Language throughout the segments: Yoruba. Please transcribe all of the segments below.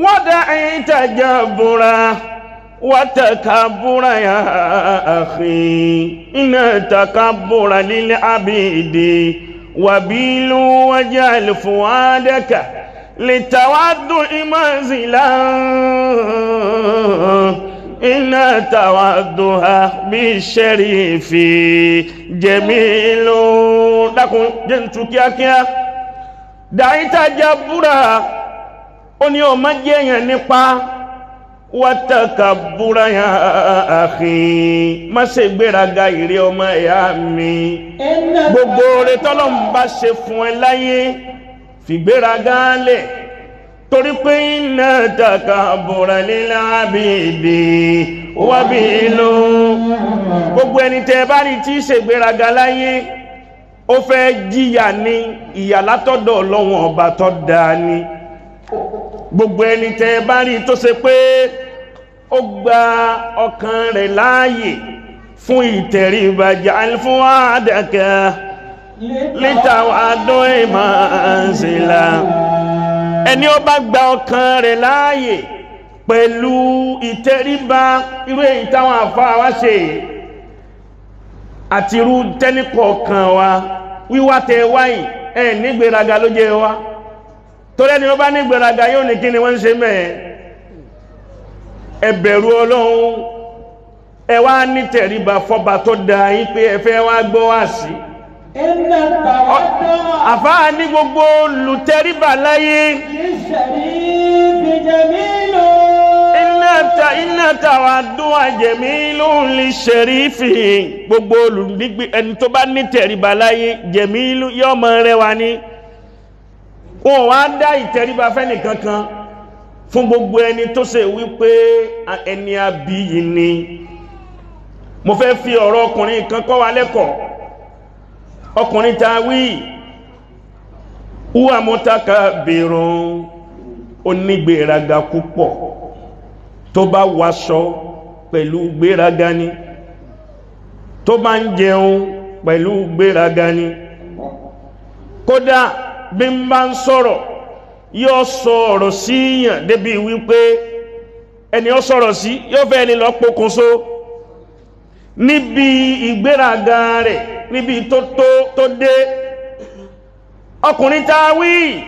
ودع تجبرا وتكبر يا أخي إن تكبر للعبيد وبيل واجعل فؤادك للتواضع منزلا إن تواضع بالشريف جميل. Dákun jẹ́ n tú kíákíá. Dàí tajabura ó ní o má jẹ́yàn nípa wàtàkàbúra ya àkì má ṣe gbéraga ìrẹ́ ọmọ ẹ̀yà mi. Gbogbo oore tọ́lọ́run bá ṣe fún ẹ láyé fìgbéraga lẹ̀ torí pé iná takabura lílá àbìdì wábí ìlú. Gbogbo ẹni tẹ́ bá rí tí ṣègbéraga láyé ó fẹ́ jìyà ní ìyà látọ̀dọ̀ Ọlọ́run ọba tó dáa ni. Gbogbo ẹni tẹ́ bá rí tó ṣe pé ó gba ọkàn rẹ̀ láàyè fún ìtẹríba ja'al fu'adaka litawaddu'i manzila. Ẹni ó bá gba ọkàn rẹ̀ láàyè pẹ̀lú ìtẹríba irú èyí táwọn àfáà wá ṣe àti irú tẹ́nìkọ̀ọ̀kan wa wíwá tẹ wáyìí ẹ nígbéraga ló jẹ́ wa torí ẹni ó bá nígbéraga yóò ní kí ni wọ́n ń ṣe mẹ́ẹ̀. Ẹ bẹ̀rù Ọlọ́run ẹ wá ní tẹríba fọba tó da yín pé ẹ fẹ́ wá gbọ́ wá sí. Àfáà ní gbogbo olùtẹríba láyé iná tàwa dún àjẹmí ló ń lè ṣẹ̀rífì. Gbogbo olùgbé ẹni tó bá ní tẹríba láyé jẹ̀mí yóò mọ rẹwà ni. Wọn wá dá ìtẹríba fẹ́ni kankan fún gbogbo ẹni tó ṣe wípé ẹni abiyì ni. Mo fẹ́ fi ọ̀rọ̀ ọkùnrin kan kọ́ wa lẹ́kọ̀ọ́. Ọkùnrin ta wí wúwa mutakabirun onígbéraga púpọ̀ tó bá waṣọ pẹ̀lú gbéraga ni, tó bá ń jẹun pẹ̀lú gbéraga ni, kódà bí n bá ń sọ̀rọ̀ yóò sọ ọ̀rọ̀ sí yàn débi wípé ẹni ó sọ̀rọ̀ sí yóò fẹ́ lè lọ pokùnso níbi ìgbéraga rẹ̀ níbi tó dé. Ọkùnrin tá a wí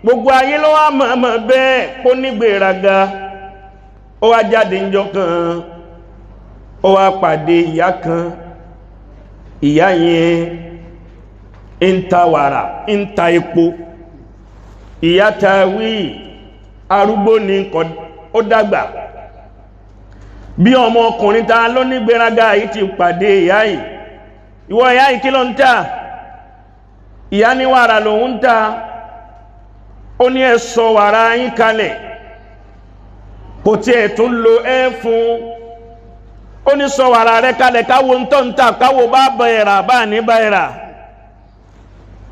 gbogbo ayé ló wá mọ̀ọ́mọ̀ bẹ́ẹ̀ kó nígbéraga. Ó wá jáde ńjọ́ kan, ó wá pàdé ìyá kan. Ìyá yẹn ń ta wàrà, ń ta epo. Ìyá tá a wí arúgbó ni, ó dàgbà. Bí ọmọ ọkùnrin ta ló ní gbéraga yìí ti pàdé ìyá yìí, ìwọ ìyá yìí kí ló ń tà? Ìyá ní wàrà lòun ń tà. Ó ní ẹ sọ wàrà yín kalẹ̀, kò tiẹ̀ tún lo ẹ fún. Ó ní sọ wàrà rẹ kalẹ̀ káwo ń tọ́ ń tà, káwo bá bẹ̀rà bá ní bẹ̀rà.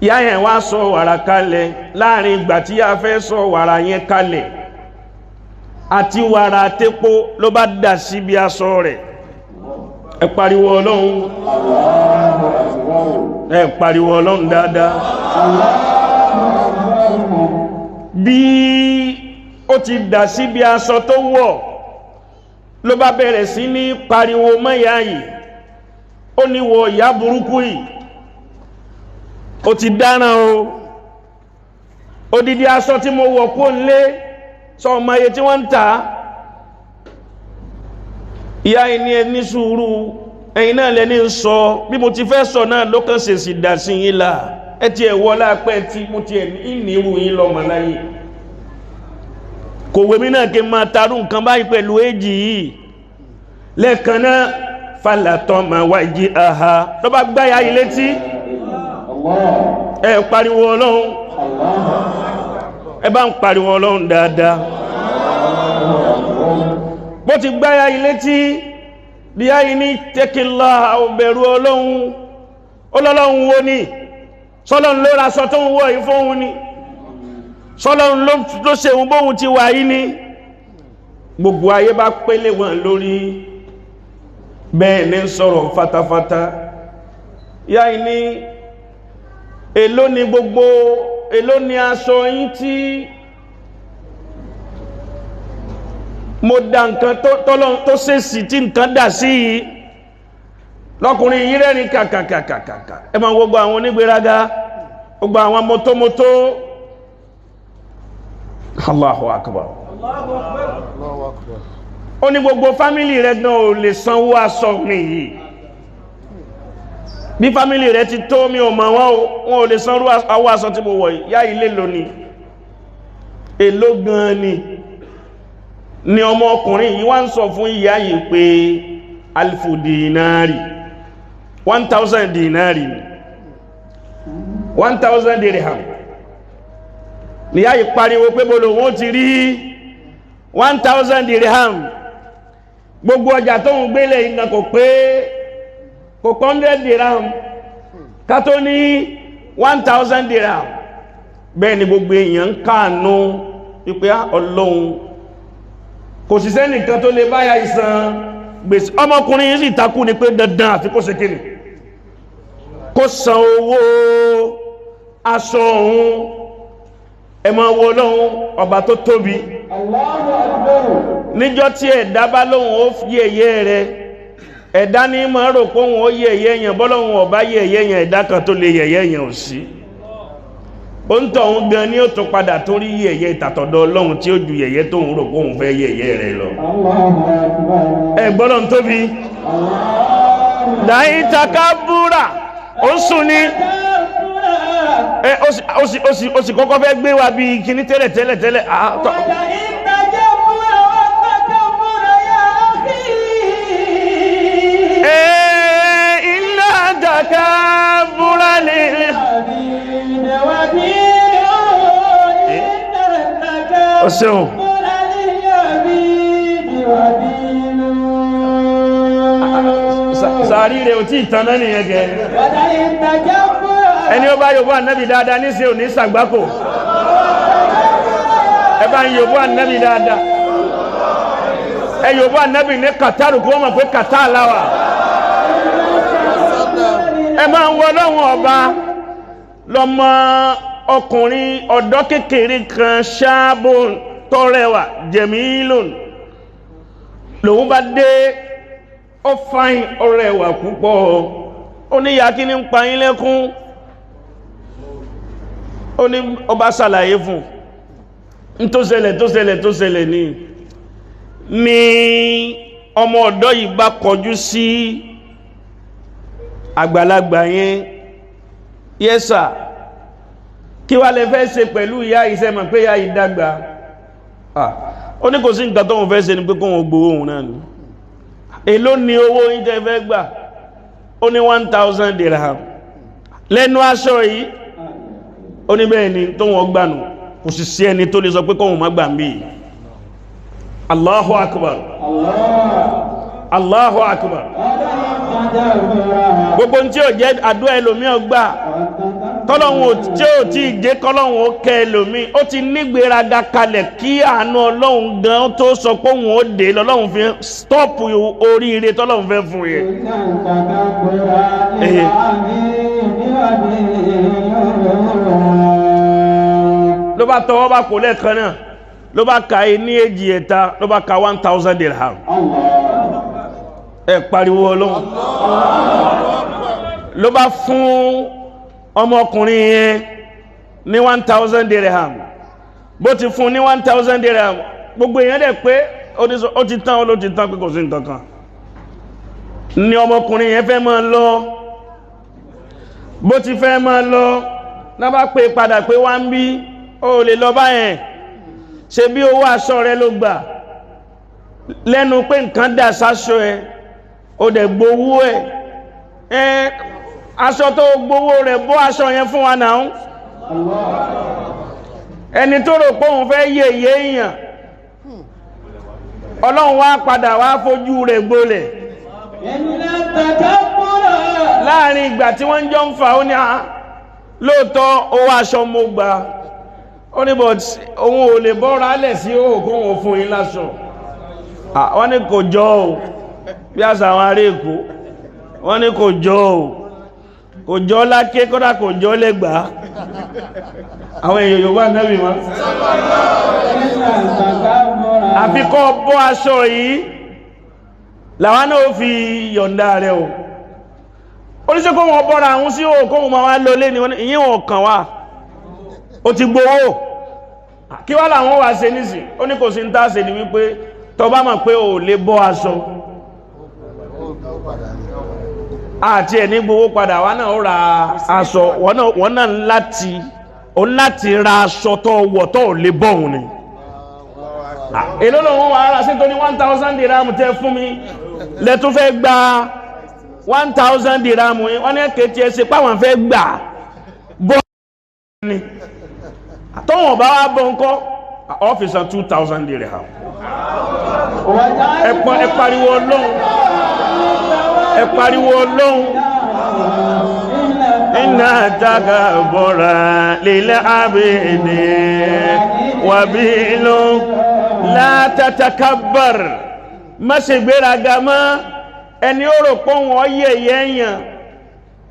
Ìyá yẹn wá sọ wàrà kalẹ̀. Láàrin ìgbà tí a fẹ́ sọ wàrà yẹn kalẹ̀ àti wàrà àtẹ́pó ló bá dà síbi aṣọ rẹ̀. Ẹ pariwo Ọlọ́run, ẹ pariwo Ọlọ́run dáadáa. Bí ó ti dà síbi aṣọ tó wọ̀ ló bá bẹ̀rẹ̀ sí ní pariwo mọ́yà yìí. Ó ní wọ ìyá burúkú yìí, ó ti dáràn o. Odidi aṣọ tí mo wọ̀ kó nlé sọ ọmọ iye tí wọ́n ń tà. Ìyá yìí ní ẹ ní sùúrù, ẹ̀yin náà lẹni ń sọ bí mo ti fẹ́ sọ náà ló kàn ṣèṣì dà sí yín là. Ẹ ti ẹ̀ wọlé apẹ́ tí mo ti ẹ̀ ní irú yín lọ́mọ láyé. Kò wèmí náà kí n máa tarú nǹkan báyìí pẹ̀lú èjì yìí. Lẹ́ẹ̀kan náà falatọ́ máa wá jí aha ló bá gbáyà yìí létí. Ẹ pariwo Ọlọ́run, ẹ bá ń pariwo Ọlọ́run dáadáa. Bó ti gbáyà yìí létí bí ayé ní tẹ́kìlá ọ̀bẹ̀rù Ọlọ́run. Ọlọ́run wo ni? Sọlọ́run ló ra aṣọ tó ń wọ̀ yìí fóun ni? Sọlọ́run ló ṣe òun bóun ti wà yìí ni? Gbogbo ayé bá pélé wọn lórí bẹ́ẹ̀ ní sọ̀rọ̀ fatafata. Yá yìí ní èló ni gbogbo, èló ni aṣọ yín tí Mo dá nǹkan tó ṣèṣì tí nǹkan dà sí yìí. Lọ́kùnrin yìí rẹ́rìn kàkàkàkàkà. Ẹ máa gbogbo àwọn onígbéraga, gbogbo àwọn mọ́tómọ́tó. Allahu akbar. Ó ní gbogbo fámílì rẹ̀ gan ò lè sanwó aṣọ mi yìí. Bí fámílì rẹ̀ ti tó, mi ò mọ̀ wọ́n o, wọn ò lè sanwó aṣọ tí mo wọ̀ yìí. Yá ilé lónìí, èló gan ni? Ni ọmọkùnrin yìí wá ń sọ fún ìyá yìí pé alifu dinari, 1000 dinari, 1000 dirham. Ni ìyá yìí pariwo pé bolo wọn ti rí 1000 dirham? Gbogbo ọjà tó ń gbélé iná kò pé, kò 100 dirham, ká tó ní 1000 dirham. Bẹ́ẹ̀ ni gbogbo èèyàn ń káànú wípé Ọlọ́run, kò sì sẹ́nìkan tó lè báyà ìsan gbèsè. Ọmọkùnrin yìí sì takú ni pé dandan àfi kó ṣe kíni, kó san owó aṣọ òun. Ẹ máa wo Ọlọ́run ọba tó tóbi. Níjọ́ tí ẹ̀dá bá lóhun ó yẹ̀yẹ́ rẹ, ẹ̀dá ní máa rò pé òun ó yẹ̀yẹ́ yẹn, bọ́lọ́hun ọba yẹ̀yẹ́ yẹn, ẹ̀dá kan tó lè yẹ̀yẹ́ yẹn ò sí. Ó ń tọ̀ òun gan ni ó tún padà tó rí yẹ̀yẹ́ ìtàtọ̀dọ̀ Ọlọ́run tí ó ju yẹ̀yẹ́ tóun rò pé òun fẹ́ yẹ̀yẹ́ rẹ lọ. Ẹ gbọ́dọ̀ ń tóbi. Dàí takabúrà ó sùn ní ó sì kọ́kọ́ fẹ́ gbé wa bí kíní tẹ́lẹ̀ tẹ́lẹ̀ tẹ́lẹ̀. Iná takabúrà lè. O ṣeun. Sàárì rẹ̀ ò tí ìtàn náà nìyẹn gẹ̀. Ẹni ó bá yòbó ànábì dáadáa níṣẹ́ ò ní sàgbákò. Ẹ bá ń yòbó ànábì dáadáa. Ẹ yòbó ànábì ní Kàtàrù kó mọ̀ pé Kàtà láwà. Ẹ máa ń wọ Ọlọ́run ọba lọ́mọ ọkùnrin ọ̀dọ́ kékeré kan ṣáàbò tọrẹwà jẹ̀mílòn lòun bá dé, ó fáyín ọrẹwà púpọ̀. Ó ní ìyá, kí ní ń pa yín lẹ́kún? Ó ní ọba ṣàlàyé fún un tó ṣẹlẹ̀ tó ṣẹlẹ̀ tó ṣẹlẹ̀ ní ní ọmọ ọ̀dọ́ yìí bá kọjú sí àgbàlagbà yẹn. Yẹ́sà, kí wá lè fẹ́ ṣe pẹ̀lú ìyá iṣẹ́ mọ̀ pé ìyá yìí dàgbà? Ó ní kò sí nǹkan tóun fẹ́ ṣe ni pé kóun gbowó òun náà ni. Èló ni owó yín tẹ́ fẹ́ gbà? Ó ní 1000 dirham lẹ́nu aṣọ yìí. Ó ní bẹ́ẹ̀ ni tóun ọgbà nù, kò sì sí ẹni tó lè sọ pé kóun má gbà mí. Allahu akbar, Allahu akbar. Gbogbo tí ó jẹ́ àdúrà ẹlòmí ọgbà, kọ́lọ́hun tí ó ti jẹ́ kọ́lọ́hun ó kẹ́ ẹlòmí, ó ti nígbéraga kalẹ̀ kí àánú Ọlọ́hun gan tó sọ pé òun ó dé lọ́lọ́hun fi stọ́ọ̀pù oríire tọ́lọ́hun fẹ́ fún yẹn. Ló bá tọwọ́ bá kò lẹ́ẹ̀kan náà, ló bá ka ní èjì ẹ̀ta, ló bá ka 1000 dirham. Ẹ pariwo Ọlọ́hun. Ló bá fún ọmọkùnrin yẹn ní 1000 dirham. Bó ti fún ní 1000 dirham, gbogbo èèyàn dẹ̀ pé ó ti tán, ó ti tán, pé kò sí nǹkan kan. Ni ọmọkùnrin yẹn fẹ́ máa lọ. Bó ti fẹ́ máa lọ, náà bá pè padà pé wá ń bí, ó lè lọ báyẹn, ṣe bí owó aṣọ rẹ ló gbà lẹ́nu pé nǹkan dà sáṣọ ẹ, ó dẹ̀ gbowó ẹ, ẹ aṣọ tó gbowó rẹ̀ bọ́ aṣọ yẹn fún wa náà. Ẹni tó rò pé òun fẹ́ yẹ̀yẹ́ èèyàn, Ọlọ́run wá padà wá fojú rẹ̀ gbolẹ̀. Láàrin ìgbà tí wọ́n jọ ń fà, ó ní lóòótọ́ owó aṣọ mo gbà. Ó ní but òun ò lè bọ́ra lẹ̀ sí òkú òun fún yín láṣọ. Wọ́n ní kò jọ o, bí àṣà àwọn ará Èkó, wọ́n ní kò jọ o, kò jọ láké, kódà kò jọ lẹ́gbàá. Àwọn èèyàn Yorùbá nẹ́bì mọ́. Àfi kọ́ bọ́ aṣọ yìí làwọn náà fi yọ̀ǹda rẹ̀ o. Oníṣẹ́ kó wọn bọ́ra àwọn sí o, kó wọn máa wá lọlé ní ìyẹn wọn kàn wá. Ó ti gbowó. Kí wá làwọn wá ṣe nísìn? Ó ní kò sí ń tá ṣe ni wípé tó bá mọ̀ pé o lè bọ́ aṣọ àti ẹ̀ ní gbowó padà, wá náà ó ra aṣọ. Wọ́n náà láti ra aṣọ tó wọ̀ tó lè bọ́ òun ni. Èló lòun wà ara sí tó ní 1000 dirham tẹ́ fún mi lẹ́tún fẹ́ gba 1000 dirham yìí? Wọ́n ní ẹ̀kẹ́ tí ẹ ṣe páwọn fẹ́ gbà bọ́ ni. Tọ́wọ̀n bá wá bọ́ ńkọ́, ọ́fíìsì 2000 dirham. Ẹ pariwo Ọlọ́run, ẹ pariwo Ọlọ́run. Iná taka bọ́ra lílẹ̀ àbìdì wàbí ìlú látàtàkàbàr. Má ṣe gbéraga mọ́. Ẹni ó rò pé wọ́n yẹ̀yẹ́ yàn,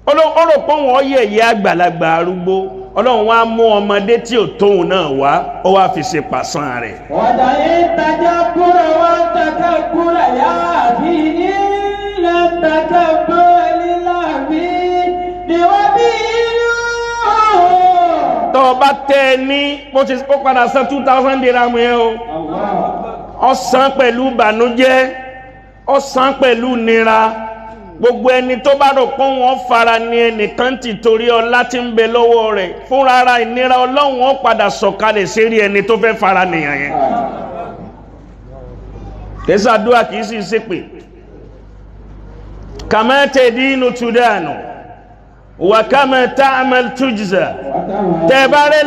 ó rò pé wọ́n yẹ̀yẹ́ àgbàlagbà arúgbó, Ọlọ́run wá mú ọmọdé tí ò tóun náà wá, ó wá fi ṣe pàṣán rẹ̀. Wàdà ìtajà kúrò wá tàkà kúrò yá àbí ilẹ̀ tàkà bọ́ọ̀lì làbí ni wọ́n bí inú. Tọ́ ọ bá tẹ́ ẹ ní bó ti ó padà san 2000 dirham yẹn o, ó san pẹ̀lú ìbànújẹ́, ó san pẹ̀lú nira. Gbogbo ẹni tó bá rò pé wọ́n fara ní ẹnìkan ti torí ọlá tí ń bẹ lọ́wọ́ rẹ̀, fúnra ara ìnira Ọlọ́run ó padà sọ̀kalẹ̀ sérí ẹni tó fẹ́ fara nìyàn yẹn. Kẹsàdúrà kìí sì ṣépè. Kama tadinu tudanu wa kama ta'mal tujza. Tẹ́ẹ̀bárẹ́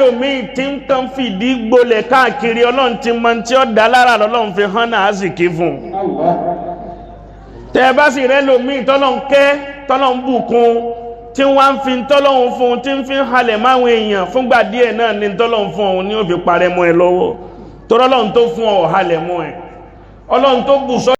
lòmíì tí ń kàn fìdí gbolẹ̀ káàkiri, Ọlọ́run ti mọ tí ó dá lára, lọ́lọ́run fi hàn náà sì kí fún un. Tẹ́ẹ̀bá sì rẹ́ lòmíì tọ́lọ́run kẹ́, tọ́lọ́run bùkún, tí wọ́n ń fi tọ́lọ́run fún un, tí ń fi halẹ̀ máwọn èèyàn fúngbà díẹ̀ náà ni tọ́lọ́run fún òun ni ó fi parẹ́ mọ́ ẹ lọ́wọ́. Tọ́lọ́run tó fún ọ halẹ̀ mọ́ ẹ, Ọlọ́run tó bù sọ́.